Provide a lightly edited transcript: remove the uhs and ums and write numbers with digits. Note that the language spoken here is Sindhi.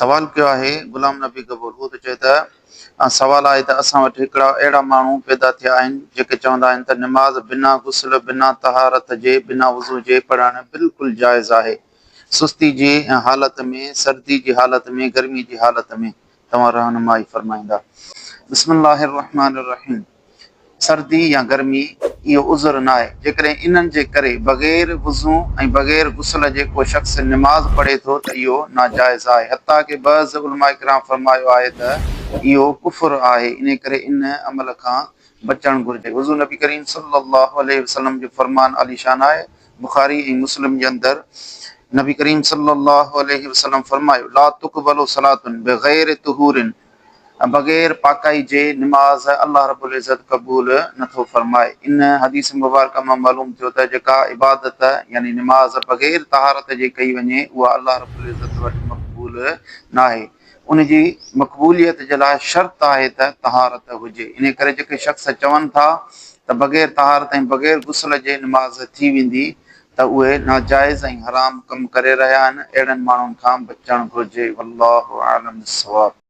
سوال ڪيو آهي غلام نبي گبول هو ٿو چئي ته سوال آهي ته اسان وٽ هڪڙا اهڙا ماڻهو پيدا ٿيا آهن جيڪي چوندا آهن ته نماز بنا غسل بنا طهارت جي بنا وضو جي پڙهڻ بلڪل جائز آهي سستي جي حالت ۾ سردي جي حالت ۾ گرمي جي حالت ۾ توهان رهنمائي فرمائيندا. بسم الله الرحمٰن الرحيم سردي يا گرمي اهو عذر ناهي، جيڪڏهن انهن جي ڪري بغير وضو ۽ بغير غسل جي ڪو شخص نماز پڙهي ٿو ته اهو ناجائز آهي، حتيٰ ڪه بعض علماء ڪرام فرمايو آهي ته اهو ڪفر آهي، انهي ڪري ان عمل کان بچڻ گهرجي. حضور نبي ڪريم صلي الله عليه وسلم جو فرمان عاليشان آهي، بخاري ۽ مسلم جي اندر نبي ڪريم صلي الله عليه وسلم فرمايو، لا تقبل صلاة بغير طهور بغير پاڪائي جي نماز الله رب العزت قبول نٿو فرمائي. ان حديث مبارڪه مان معلوم ٿيو ته جيڪا عبادت يعني نماز بغير طهارت جي ڪئي وڃي اها الله رب العزت وٽ مقبول ناهي. ان جي مقبوليت جي لاء شرط آهي ته طهارت هجي. انهي ڪري جيڪي شخص چون ٿا ته بغير طهارت ۽ بغير غسل جي نماز ٿي ويندي ته اهي ناجائز ۽ حرام ڪم ڪري رهيا آهن، اهڙن ماڻهن کان بچڻ گهرجي. والله اعلم بالصواب.